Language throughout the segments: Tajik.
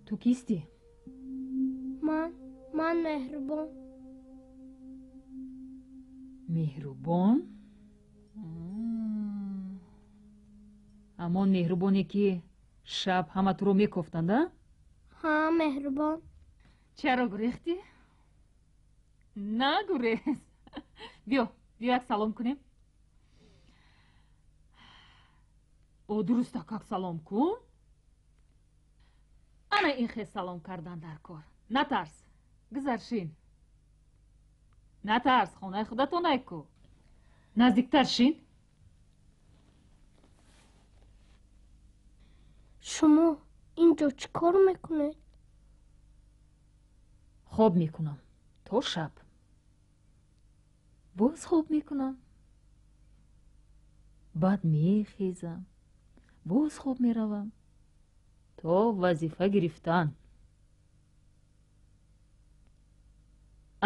Ту кистӣ? Ман Меҳрубон. Меҳрубон? Ҳамон меҳрубоне, ки шаб ҳама туро мекофтанд, а? Ҳа, Меҳрубон. Чаро гурехтӣ? Нагурез. Биё, биё, як салом кунем. О, дуруста, как салом кун? Ана ин хел салом кардан дар кор. Натарс, гузар, шин. Натарс, хонаи худатон айку. Наздиктар шин. Шумо инҷо чӣ кор мекунед? Хоб мекунам то шаб. Боз хоб мекунам. Баъд мехезам. Боз хоб меравам. То вазифа гирифтан.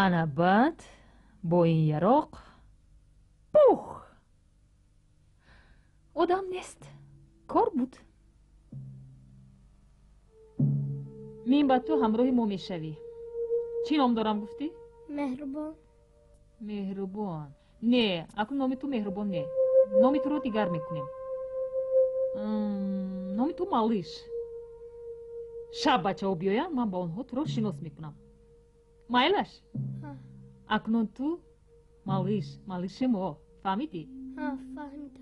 Ана баъд бо ин яроқ пух! Одам нест. Кор буд. Мин ба ту ҳамроҳи мо мешавӣ. Чӣ ном дорам гуфтӣ? Меҳрубон. Меҳрубон. Не, акнун номи ту Меҳрубон не. Номи туро дигар мекунем. Номи ту Малиш. Шаб бачаҳо биёянд, ман ба онҳо туро шинос мекунам. Майлаш? Акнун ту Малиш, Малиши мо. Фаҳмидӣ? Ҳа, фаҳмидам.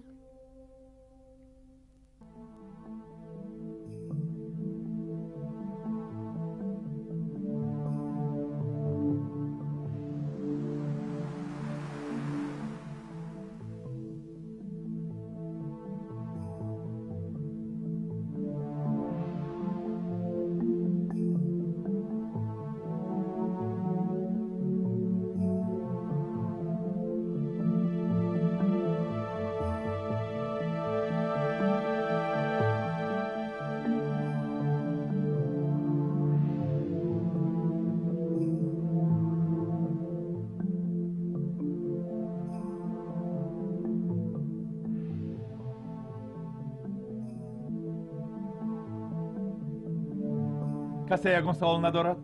Касе ягон савол надорад?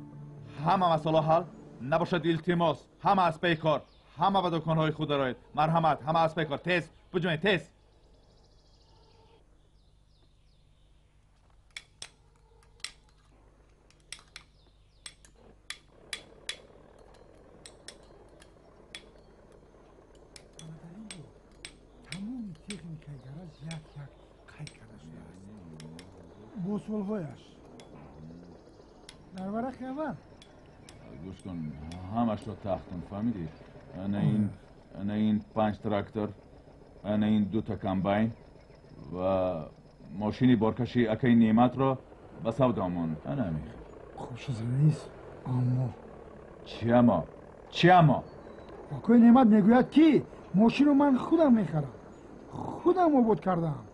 Ҳама масъала ҳал? Набошад, илтимос, ҳама аз паи кор, ҳама ба дуконҳои худ дароед. Марҳамат, ҳама аз паи кор, тез, буҷунед, тез. Тамоми техникаи гараж як як қайд карда шудааст бо солҳояш дар варақи аввал. Гӯш кун, ҳамашро тахт кун, фаҳмидӣ? Ана ин 5 трактор, ана ин 2 комбайн ва мошини боркаши акаи Неъматро ба савдо монд. Ана ҳамин. Хуб чизе нест, аммо чӣ аммо? Чӣ аммо? Акои Неъмат мегӯяд, ки мошинро ман худам мехарам, худам обод кардаам.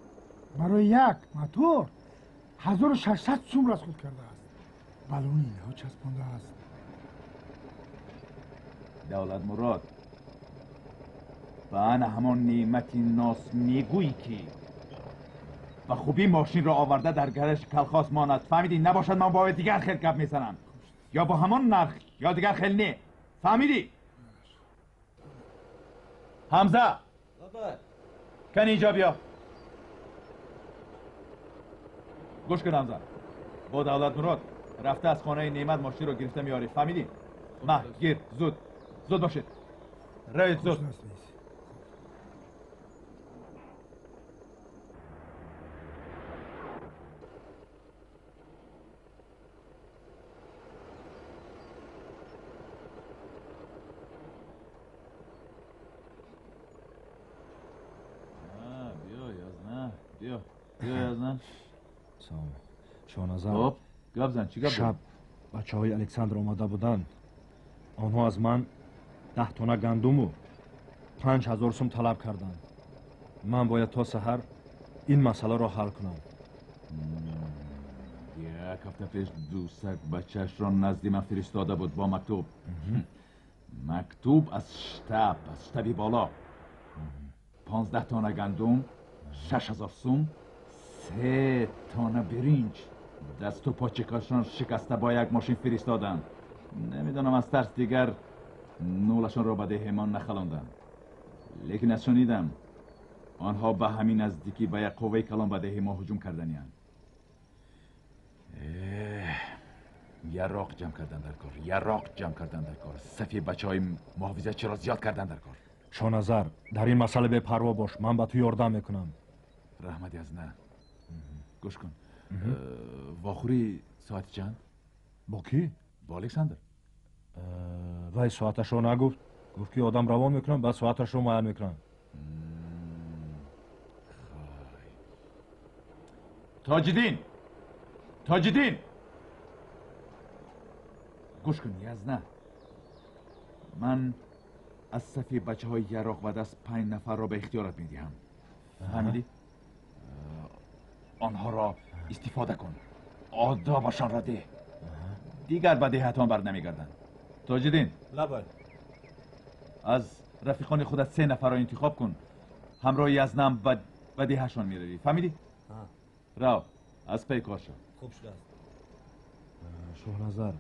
Барои як мотор 1600 сум расход кардааст. Балони инҳо часпондааст. Давлатмурод, ба ана ҳамон неъмати нос мегӯӣ, ки ба хубӣ мошинро оварда дар гаражи калхоз монад. Фаҳмидӣ? Набошад, ман бо дигар хел гап мезанам. Ё бо ҳамон нарх, ё дигар хел не. Фаҳмидӣ? Ҳамза, кани инҷо биё. Гӯш кун, Ҳамза, бо Давлатмурод рафта аз хонаи Неъмат мошинро гирифта меорӣ. Фаҳмидӣ? Ма, гир, зуд, зуд бошед, равед, зуд. Биё, Язна, биё, биё, Язна. Салом, Шоназар. Хоб, гап зан, чӣ гап? Шаб бачаҳои Александр омада буданд. Онҳо аз ман 10 тона гандуму 5000 сум талаб карданд. Ман бояд то саҳар ин масъаларо ҳал кунам. Як ҳафта пеш ду саг бачаашро назди ман фиристода буд бо мактуб. Мактуб аз штаб, аз штаби боло. 15 тона гандум, 6000 сум, 3 тона биринҷ. Дасту почикашон шикаста бо як мошин фиристоданд. Намедонам, аз тарс дигар нулашонро ба деҳемон нахалонданд. Лекин аз шунидам, онҳо ба ҳамин наздикӣ ба як қувваи калон ба деҳи мо ҳуҷум карданиянд. Яроқ ҷамъ кардан дар кор, яроқ ҷамъ кардан дар кор, сафи бачаҳои муҳофизатчиро зиёд кардан дар кор. Шоназар, дар ин масъала бепарво бош, ман ба ту ёрдам мекунам. Раҳмати аз на. Гӯш кун. Вохӯрӣ соати чанд? Бо кӣ? Бо Александр. Вай соаташро нагуфт. Гуфт, ки одам равон мекунам, баъд соаташро муайян мекунам. Тоҷиддин! Тоҷиддин! Гӯш кун, Язна. Ман аз сафи бачаҳои яроқ ба даст 5 нафарро ба ихтиёрат медиҳам. Фаҳмидӣ? Онҳоро истифода кун. Одобашонро деҳ. Дигар ба деҳатон бар намегарданд. Тоҷиддин. Лабай. Аз рафиқони худат 3 нафарро интихоб кун. Ҳамроҳи Язнам ба деҳашон меравӣ. Фаҳмидӣ? Рав, аз пай кор шав. Хуб шудааст. Шоҳназар,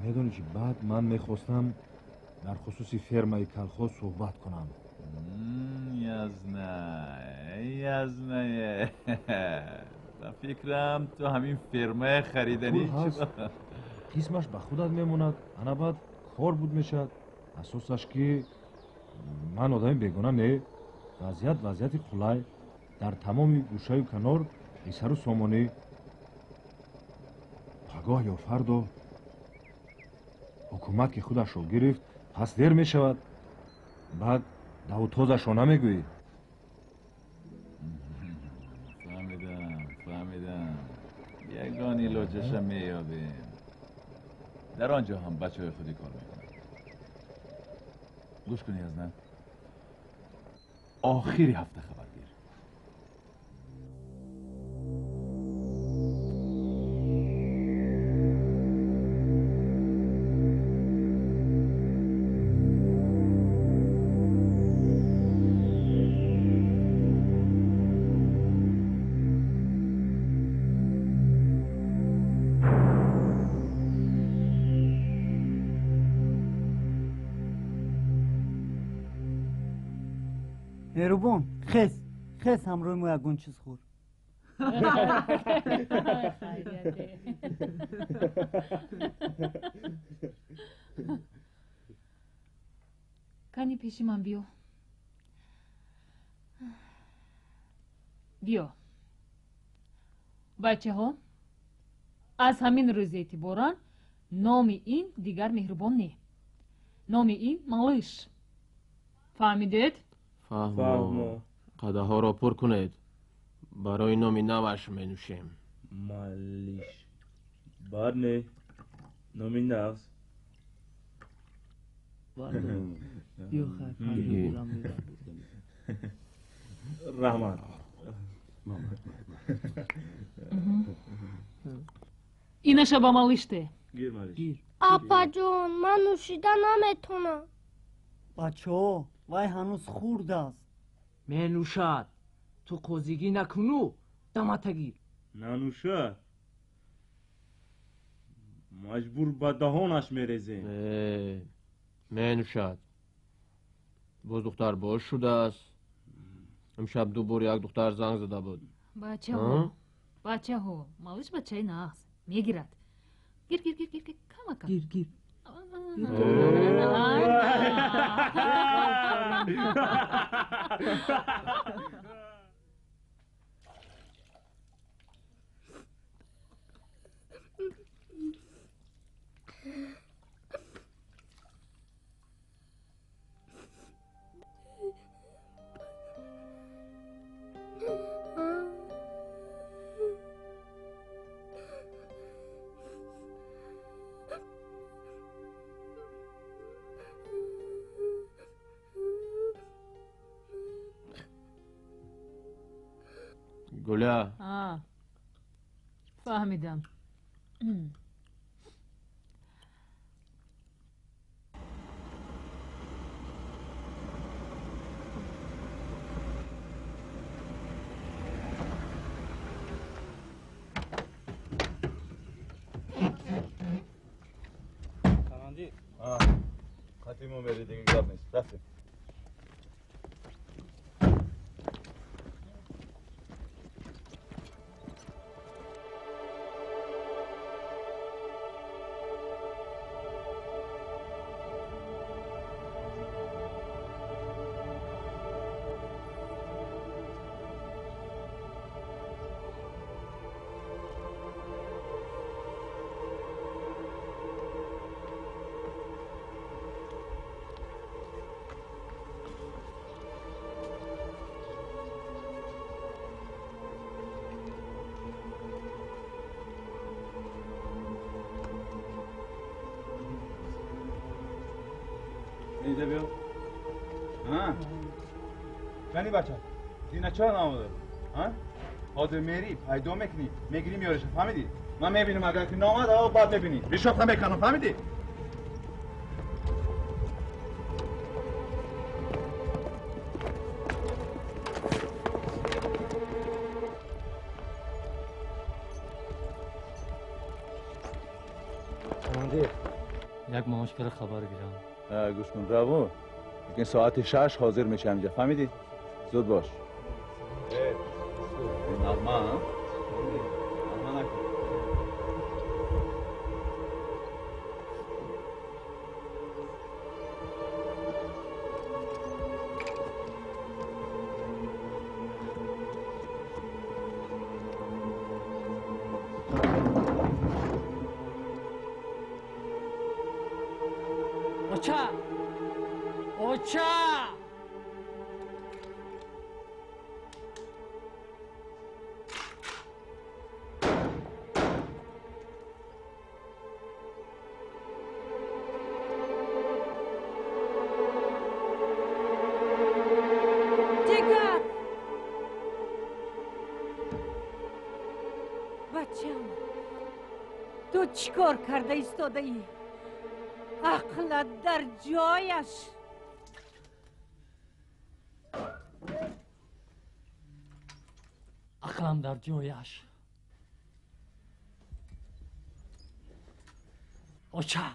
медонӣ чи, баъд ман мехостам дар хусуси фермаи калхоз суҳбат кунам. Язна, Язна, ба фикрам ту ҳамин фермаи хариданӣ қисмаш ба худат мемонад, ана баъд кор буд мешавад. Асосаш ки ман одами бегона не, вазъият вазъияти қулай, дар тамоми гӯшаю канор бесару сомонӣ. Пагоҳ ё фардо ҳукумат ки худашро гирифт, пас дер мешавад. Баъд давутозашро намегӯӣ. Фаҳмидам, фаҳмидам. Ягон илоҷаша меёбем. Дар он ҷо ҳам бачаҳои худӣ кор мекунанд. Гӯш кун, Язна. Охири ҳафта хабар гир. Меҳрубон, хез, хез, ҳамроҳи мо ягон чиз хӯр. Кани пеши ман биё. Биё. Бачаҳо, аз ҳамин рӯз эътиборан номи ин дигар Меҳрубон не. Номи ин Малыш. Фаҳмидед? Фаҳмо. Қадаҳҳоро пур кунед. Барои номи наваш менӯшем. Малиш. Бад не. Номи нағз. Раҳмат. Инаша ба Малыште. Гир, Малиш. Апаҷон, ман нӯшида наметонам. Бачаҳо, вай ҳанӯз хурд аст. Менӯшад. Ту қозигӣ накуну, дамата гир. Нанӯшад, маҷбур ба даҳонаш мерезем. Менӯшад. Боз духтар бош шудааст. Имшаб 2 бор як духтар занг зада буд. Бачаҳо, бачаҳо, Малыш бачаи нағз мегирад. Гир, гир, гир, гир, камака. Гир, гир. Гуля. Фаҳмидам. Қатиму мери дига гап нест. Рафтем. اینجا بیا. ها کنی بچه دینا چرا نامده؟ ها؟ حاضر میری پیدا میکنی میگیری میارش فهمیدی؟ من میبینم اگر که نامد آه بعد میبینی ریشات میکنم فهمیدی؟ командир як маошкара хабар гирам. گوش کن روون لیکن ساعت 6 حاضر میشه اینجا فهمیدی؟ زود باش. نغمه ها؟ نغمه نکن. оча! Оча! Ҷигар! Бачам, ту чӣ кор карда истодаӣ? Ақлат дар ҷояш. Ақлам дар ҷояш. Оча!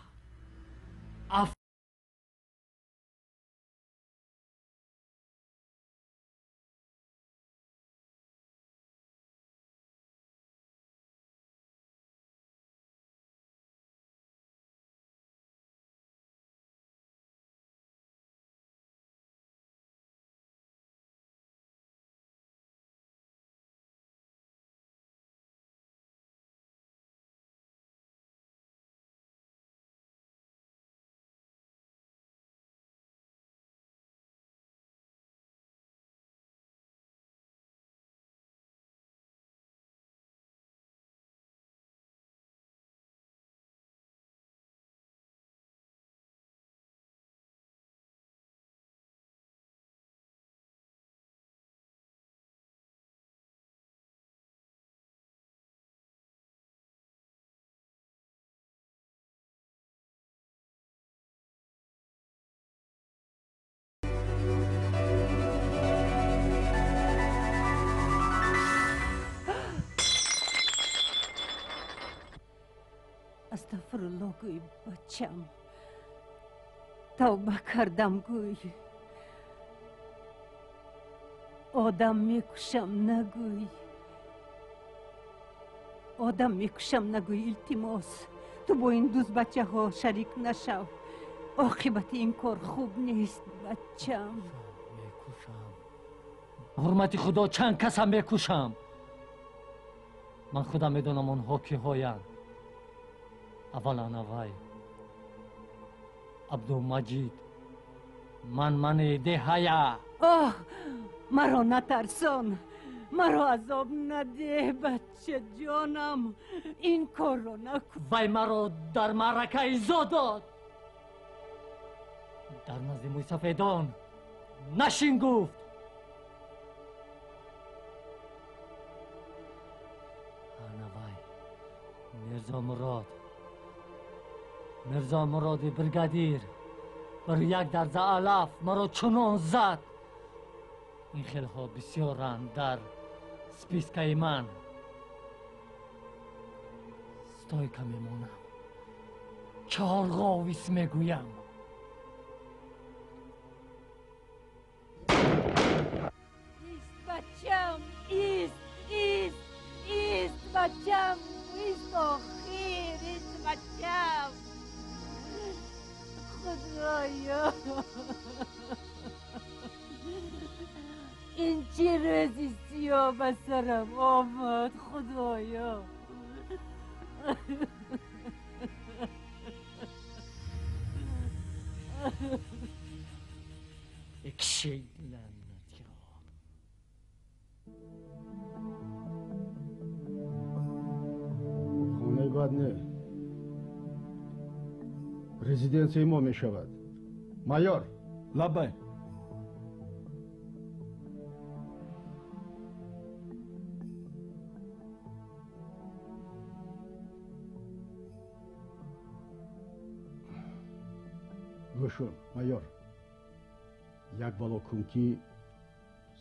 Аф Астағфирулло гӯй, бачам. Тавба кардам гӯй. Одам мекушам нагӯй. Одам мекушам нагӯй, илтимос. Ту бо ин дузбачаҳо шарик нашав. Оқибати ин кор хуб нест, бачам. Мекушам. Ҳурмати Худо чанд касам мекушам. Ман худам медонам онҳо киҳоянд. Аввалан авай Абдумаҷид ман мани деҳая. Оҳ, маро натарсон, маро азоб надеҳ, бачаҷонам, ин корро накун. Вай маро дар маърака изо дод. Дар назди мӯйсафедон нашин гуфт. Ана вай Мирзо Мурод, Мирзо Муроди бригадир бар як дарза алаф маро чунон зад. Ин хелҳо бисёранд дар спискаи ман. Стойка мемонам, чорғовис мегӯям. Ист, ист, ист, бачам, ист, охир, ист, бачам. Худоё, ин чӣ рӯзи сиёҳ ба сарам омад, Худоё. Ekşi lanet ya. Хонаи бад не, резиденсияи мо мешавад. Майор. Лаббай. Гӯш кун, майор, як бало кун, ки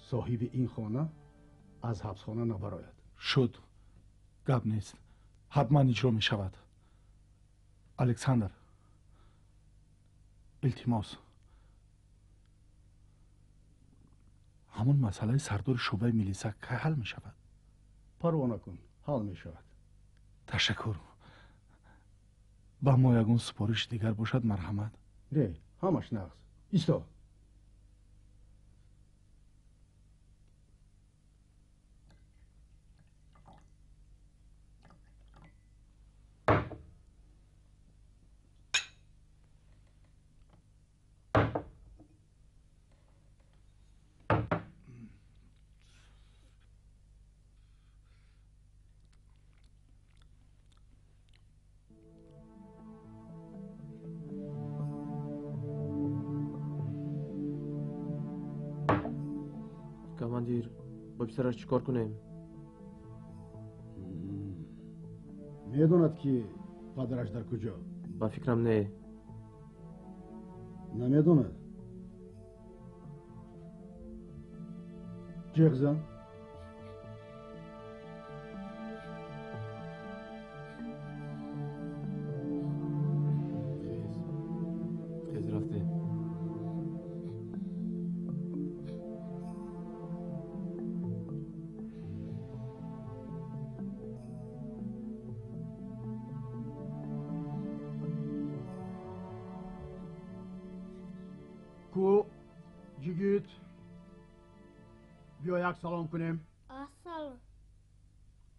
соҳиби ин хона аз ҳабсхона набарояд. Шуд, гап нест, ҳатман иҷро мешавад. Александр, илтимос, ҳамон масъалаи сардори шӯъбаи милиса кай ҳал мешавад? Парво накун, ҳал мешавад. Ташаккур. Ба мо ягон супориши дигар бошад, марҳамат. Не, ҳамаш нағз. Исто. Командир, бо писараш чӣ кор кунем? Медонад, ки падараш дар куҷо? Ба фикрам, не. Намедонад? Ҷеғ зан. Хез, рафтем. Ку, ҷигит, биё, як салом кунем. Ассалом.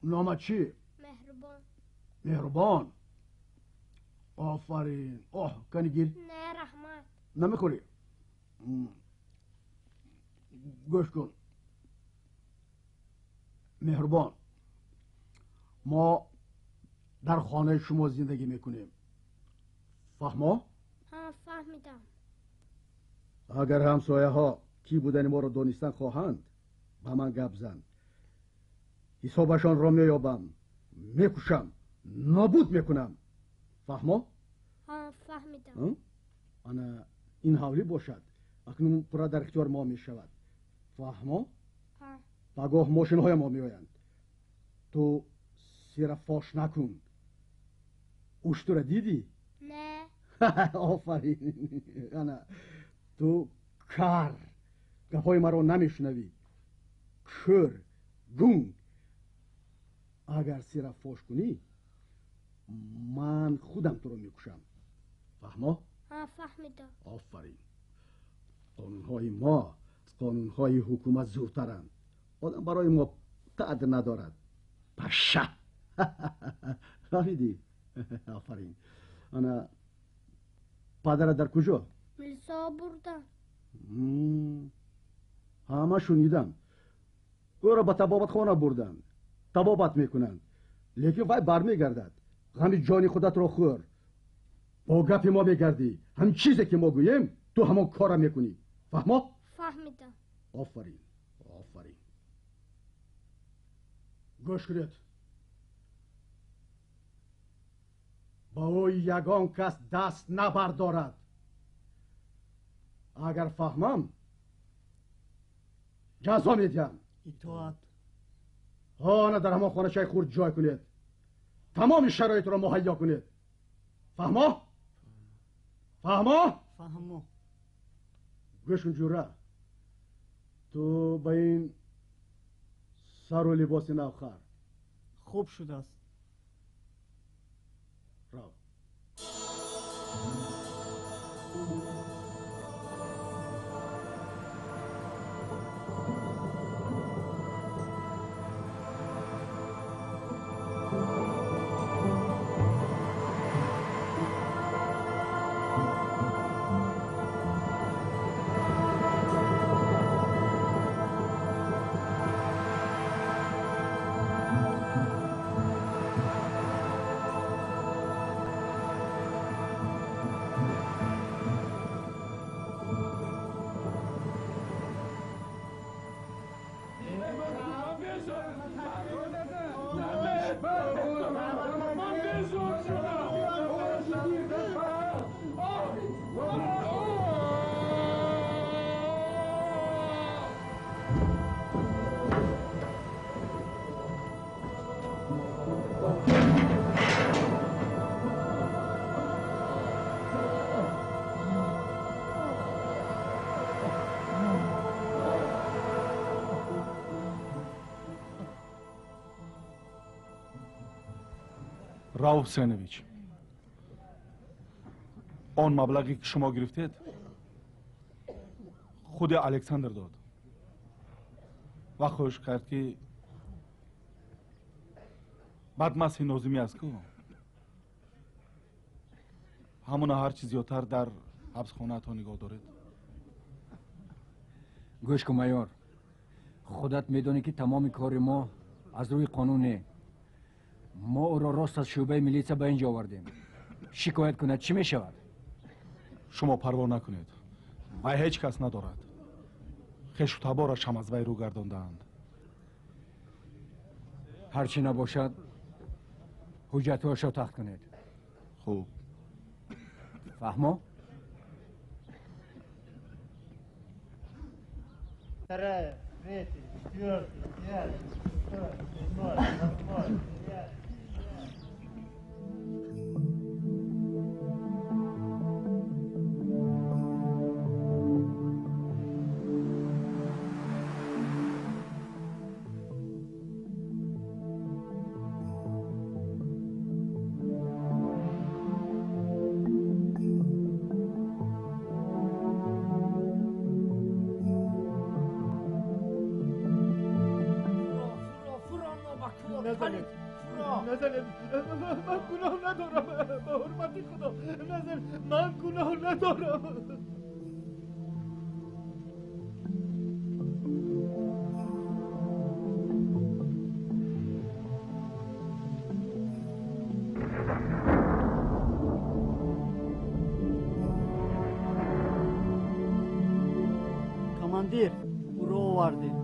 Номат чӣ? Меҳрубон. Меҳрубон, офарин. Оҳ, кани гир. Не, раҳмат. Намехӯрӣ? Гӯш кун, Меҳрубон, мо дар хонаи шумо зиндагӣ мекунем, фаҳмо? Ҳа, фаҳмидам. Агар ҳамсояҳо кӣ будани моро донистан хоҳанд, ба ман гап зан. Ҳисобашонро меёбам, мекушам, нобуд мекунам, фаҳмо? Ҳа, фаҳмидам. Ана ин ҳавлӣ бошад, акнун пурра дар ихтиёри мо мешавад, фаҳмо? Пагоҳ мошинҳои мо меоянд. Ту сира фош накун. Уштура дидӣ? Не. Офарин. Ана ту кар, гапҳои маро намешунавӣ, кӯр, гунг. Агар сира фош кунӣ, ман худам туро мекушам, фаҳмо? Фаҳмидам. Офарин. Қонунҳои мо аз қонунҳои ҳукумат зӯртаранд. Одам барои мо қадр надорад, паша. Фаҳмидӣ? Офарин. Ана падарат дар куҷо? Милисо бурдан. Ҳама шунидам, ӯро ба табобатхона бурданд, табобат мекунанд, лекин вай бармегардад. Ғами ҷони худатро хӯр. Бо гапи мо мегардӣ, ҳамин чизе ки мо гӯем, ту ҳамон корра мекунӣ, фаҳмо? Фаҳмидам. Офарин, офарин. Гӯш кунед, ба ӯ ягон кас даст набардорад. Агар фаҳмам, ҷазо медиҳам. Итоат. Ҳона дар ҳамон хоначаи хурд ҷой кунед, тамоми шароитро муҳайё кунед, фаҳмо? Фаҳмо? Фаҳмо. Гӯш кун, ҷура, ту ба ин Сару либоси нав хар. Хуб шудааст. Рав. Рауф Ҳусейнович, он маблағе ки шумо гирифтед, худи Александр дод ва хоҳиш кард, ки бадмасти нозимӣ аст ку, ҳамона ҳарчи зиёдтар дар ҳабсхонаатон нигоҳ доред. Гӯш кун, майор, худат медонӣ, ки тамоми кори мо аз рӯи қонун не. Мо ӯро рост аз шӯъбаи милитсия ба ин ҷо овардем. Шикоят кунад, чӣ мешавад? Шумо парво накунед, вай ҳеҷ кас надорад. Хешу табораш ҳам аз вай рӯ гардондаанд. Ҳарчи набошад, ҳуҷҷатҳояшро тахт кунед. Хуб. Фаҳмо? Вторая, третья, четвертая, пятая, шестая, седьмая, восьмая, девятая. من گناه ندارم، به حرمت خدا نزن، من گناه ندارم. Командир, ӯро овардем.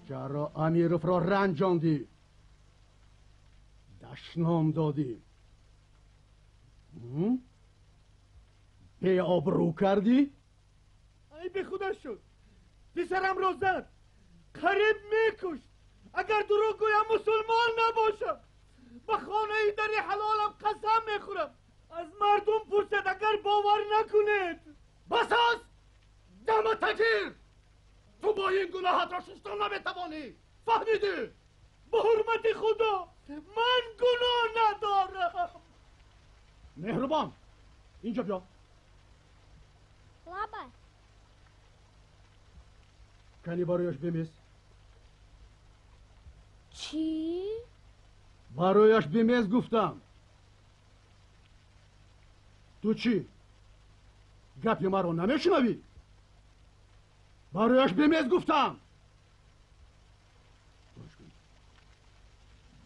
Чаро Амировро ранҷондӣ? Дашном додӣ? Беобрӯ кардӣ? Ай, бехуда шуд. Писарамро зад, қариб мекушт. Агар дурӯғ гӯям, мусулмон набошам. Ба хонаи дари ҳалолам қасам мехӯрам. Аз мардум пурсед, агар бовар накунед. Бас аст! Дама тагир! Ту бо ин гуноҳатро шустан наметавонӣ. Фаҳмидӣ? Ба ҳурмати Худо, ман гуноҳ надорам. Меҳрубон, инҷо биё. Лаба. Кани барояш бимез. Чӣ? Барояш бимез гуфтам. Ту чӣ? Гапи маро намешунавӣ? Барояш бимез гуфтам.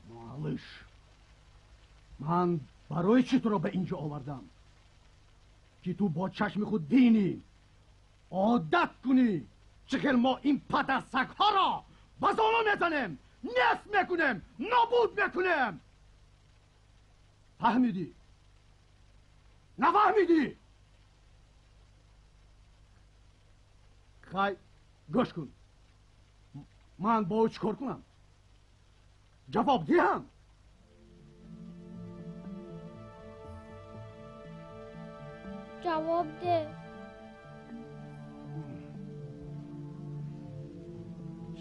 Малыш, ман барои чӣ туро ба инҷо овардам? Ки ту бо чашми худ бинӣ, одат кунӣ. Чӣ хел мо ин падарсагҳоро ба зону мезанем, нест мекунем, нобуд мекунем. Фаҳмидӣ? Нафаҳмидӣ? Хай, гӯш кун. Ман бо ӯ чӣ кор кунам? Ҷавоб диҳам? Ҷавоб деҳ.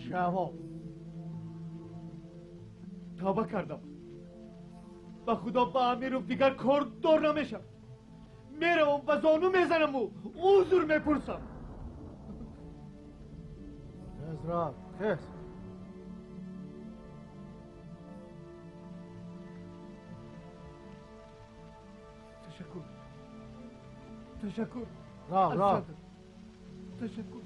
Ҷавоб. Тавба кардам. Ба худо ба Амиров дигар кордор намешам. Меравам ба зону мезанаму узр мепурсам. Хез рав, хез. Ташаккур. Ташаккур. Рав, рав. Ташаккур.